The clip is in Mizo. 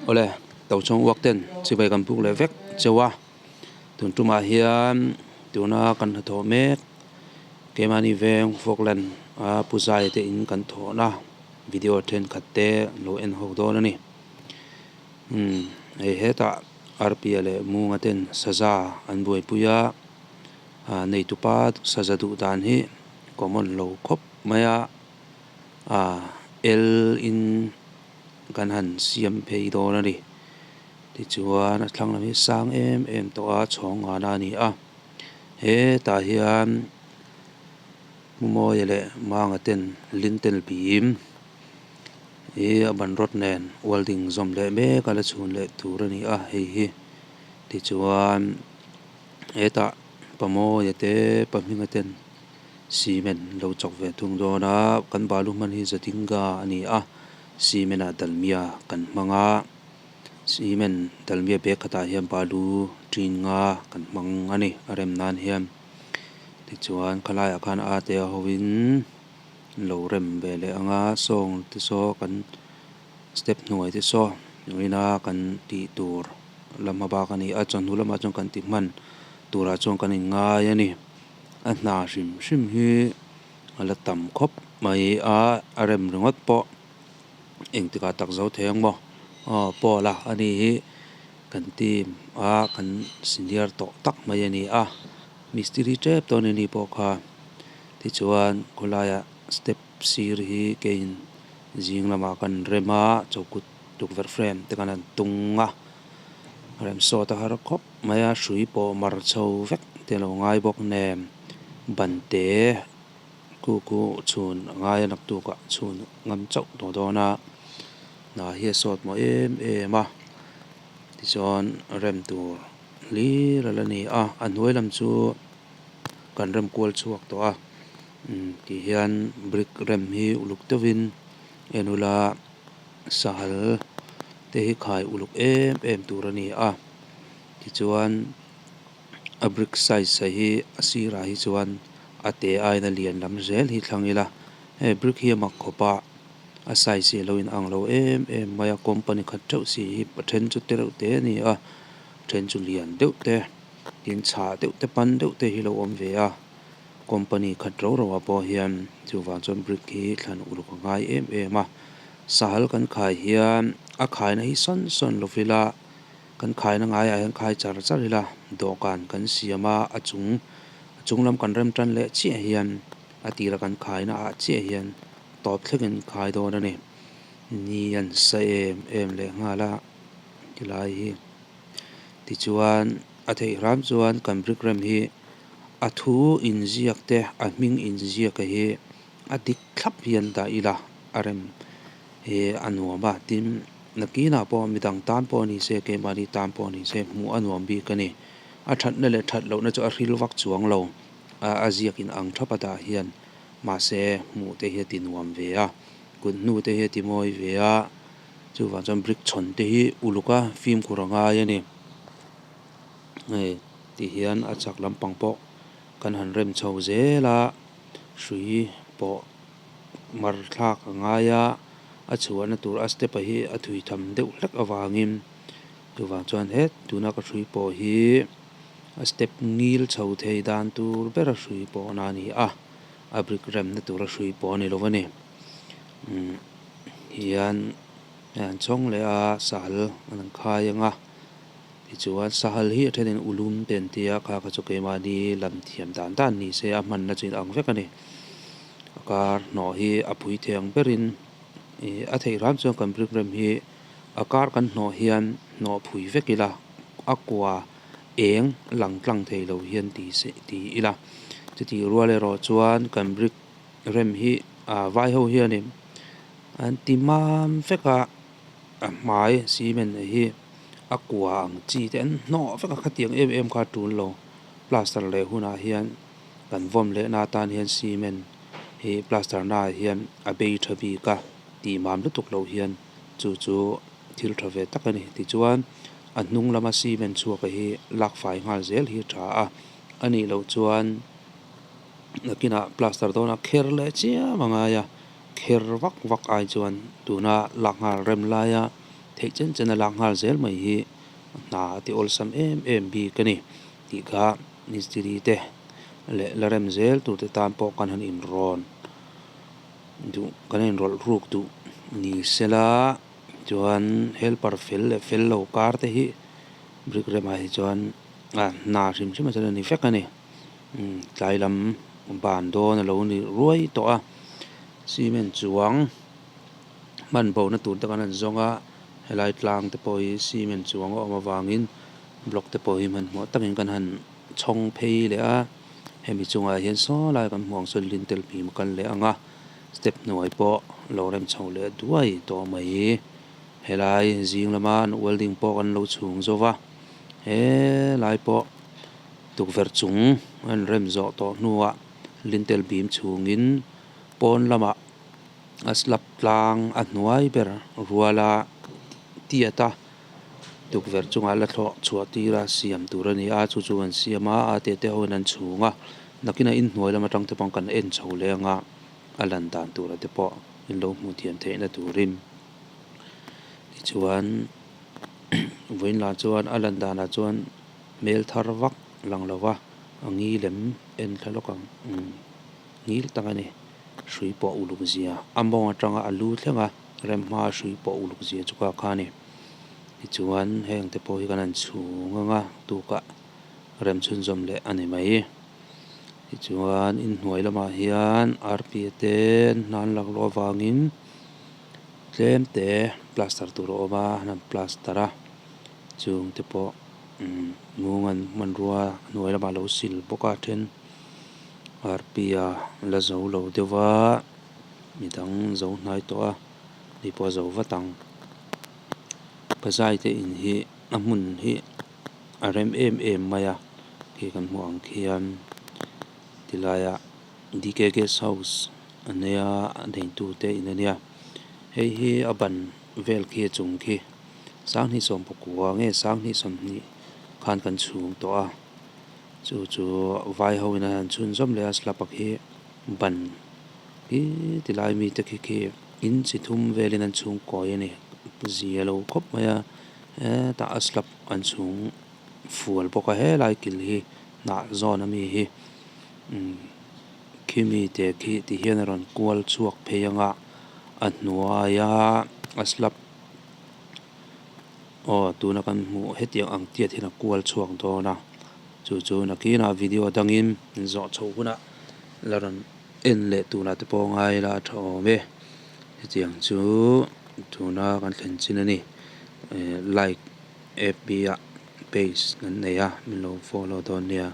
Awle tochhawng uak ten chibai kan buk leh vek cheu a tun tumah hian tuna kan hnathawh mek keimahni veng Falkland a pu zai te in kan thawhna video thenkhat te lo en ho dawn a ni umm hei hetah arpia leh munga ten saza an buaipui a ah neitupa saza duh dan hi common lo khawp mai a ah el in. Kan han siam phei dawn a ni. Tichuan a thlang lam hi sang em em tawh a chhawng ngana a ni a. Hetah hian Hmumawia leh Manga ten lintel bim ih a ban rawt nen welding zawm leh mek a la chhun leh tur a ni a hei hi. Tichuan hetah Pamawia te Pahminga ten. Cement lo chawk ve thung dawn a, kan balu hman hi Zatinga a ni a, cement ah dalmia kan hmang a, cement dalmia bag khatah hian balu tin nga kan hmang a ni a rem nan hian tichuan khalaiah khan a te a hoin lo rem ve leh ang a sawng te saw kan step hnuai te saw ina kan tih tur la hma bak a ni a chawhnu lamah chuan kan ti hman turah chuan kan inngai a ni. A hna hrim hrim hi a la tam khawp mai a a rem ringawt pawh engtikah tak zo thei ang maw aw pawl a ani hi kan team a kan senior tawh tak mai a ni a mistiri tep dawn a ni pawh kha tichuan khawlaiah step sir hi keiin zing lamah kan rem a chawkut tukverh frame te kan han tung a rem sawt a har khawp. Mai a hrui pawh mar chho vek te lo ngai bawk nen ban te ku ku chhun a ngai a naktukah chhun ngam chauh tawh dawn a hna hi a sawt maw em em a tichuan rem tur hlir a la ni a a hnuai lam chu kan rem kual chhuak tawh a umm ti hian brick rem hi uluk deuhin en ula sahal te hi khai uluk em em tur a ni a. Tichuan a brick size a hi a sirah hi chuan a te aiin a lian lam zel hi thlang ila hei brick hi a mak khawp a a size hi a lo inang lo em em mai a company khat theuh si hi a then chu te reuh te a ni a then chu lian deuh te tin chhah deuh te pan deuh te hi a lo awm ve a company khat ro ro ah pawh hian chuvang chuan brick hi thlan uluk a ngai em em a sahal kan khai hian a khaina hi sawn sawn lo ila. Kan khaina ngaiah hian khai char char ila dawhkan kan siam a, a chung a chung lam kan rem tan leh chiah hian a tira kan khaina ah chiah hian tawp thlengin khai dawn a ni. Ni an sa em em leh nghal a tilai hi. Tichuan a theih hram chuan kan brick rem hi a thu inziak te a hming inziak a hi a dik thlap hian dah ila a rem he a nuam a tin nakinah pawh midang tan pawh ni se keimahni tan pawh ni se hmuh a nuam bik a ni a thatna leh that lohna chu a hril vak chuang lo a a ziak in ang thap a dah hian mahse hmuh te hi a ti nuam ve a kut hnu te hi a ti mawi ve a chuvang chuan brick chhawn te hi uluk a fimkhur a ngai a ni hei ti hian a chak lampang pawh kan han rem chho zel a hrui pawh. Mar thlak a ngai a, a chhuahna tur a step a hi a thui tham deuh hlek avangin chuvang chuan het tuna ka hrui pawh hi a step ngil chho thei dan tur ber a hrui pawh na a ni a, a brick remna tur a hrui pawh a ni lo a ni umm hian an chhawng leh a sahal an khai ang a tichuan sahal hi a thenin ulum te an ti a kha kha chu keimahni lam thiam dan dan ni se a hmanna chu inang vek a ni. A kar hnawh hi a pui thei ang berin ih a theih ram chuan kan brick rem hi a kar kan hnawh hian hnawh phui vek ila a kua eng lang tlang thei lo hian ti se ti ila chutih rual erawh chuan kan brick rem hi ah vai ho hianin an ti mam vek a a hmai cement hi a kua ang chi te an hnawh vek a khatiang em em kha a tul lo plaster leh hunah hian. Kan vawm lehna atan hian cement hi plaster naah hian a bei tha bik a tih mam lutuk loh hian chu chu thil tha ve tak a ni. Tichuan a hnung lama cement chhuak hi lak fai nghal zel hi a tha a, a nih loh chuan nakinah plaster dawnah kher leh chiam a ngai a, kher vak vak ai chuan tuna lak nghal rem laia. Theih chen chen a lak nghal zel mai hi hna a ti awlsam em em bik a ni tih kha mistiri te leh la rem zel tur te tan pawh kan han inrawn duh kan inrawlh ruk duh ni sela chuan helper fel leh fel lo kar te hi brick remah hi chuan ah hna hrim hrim ah chuan a ni vek a ni. Tlai lam ban dawn a lo ni ruai tawh a cement chuang hman bo na tur te kan han zawng a helai tlang te pawh hi cement chuang a awm avangin block te pawh hi hmanhmawh takin kan han chhawng phei leh a hemi chungah hian saw lai kan hmuh ang sawn lintel hnim a kal leh ang a step hnuai pawh lo rem chho leh duai tawh mai helai zing lama an welding pawh kan lo chhung zo va helai pawh. Tukverh chung an rem zawh tawh hnuah lintel bim chhungin pawn lamah a slab tlang a hnuai ber ruala tiat a, tukverh chungah la thlawh chhuah tir a siam tur a ni a, chu chu an siam a, a te te hoin an chhung a, nakinah inhnuai lam atang te pawh kan en chho leh anga a lan dan tura te pawh in lo hmuh thiam theihna turin tichuan vawiin lah chuan a lan danah chuan. Hmel thar vak lang lo va, a ngil em en thla lawk ang umm ngil tak a ni. Hrui pawh uluk zia a mawng atanga a lu thleng a, rem hma hrui pawh uluk zia chu ka kha a ni. Tichuan heng te pawh hi kan han chhung ang a, tukah rem chhunzawm leh a ni mai. Tichuan inhnuai lamah hian arpi te an hnan laklawh avangin tlem te plaster tur a awm a, an han plaster a. Chung te pawh nung an hmanrua hnuai lamah lo sil bawk a then arpia la zo lo deuh va midang zo hnai tawh a ni pawh a zo vat ang bazai te in hi a hmun hi a rem em em mai a khi kan hmuh ang khian tilaiah D K guest house a nei a a neitu te in a nia hei hi a ban vel khi a chung khi. Sanghnih sawmpakua nge sanghnih sawmhnih khan kan chhung tawh a, chu chu vai ho in an han chhunzawm leh a slap a khi ban khi ti lai mi te khi khi in chi thum velin an chhung kawi a ni zia lo khawp mai a hetah a slap an chhung fual bawk a helai kil hi hnah zawn ami hi umm khimi te khi ti hian a rawn kual chhuak phei ang a a hnuaia a slap. Aw tuna kan hmuh hetiang ang tiat hian a kual chhuak dawn a chu chu nakinah video dangin zawh chho hunah la rawn en leh tunah te pawh ngai ila a tha awm e hetiang chu tuna kan thlen chin a ni eh like fb ah page kan nei a min lo follow dawn nia.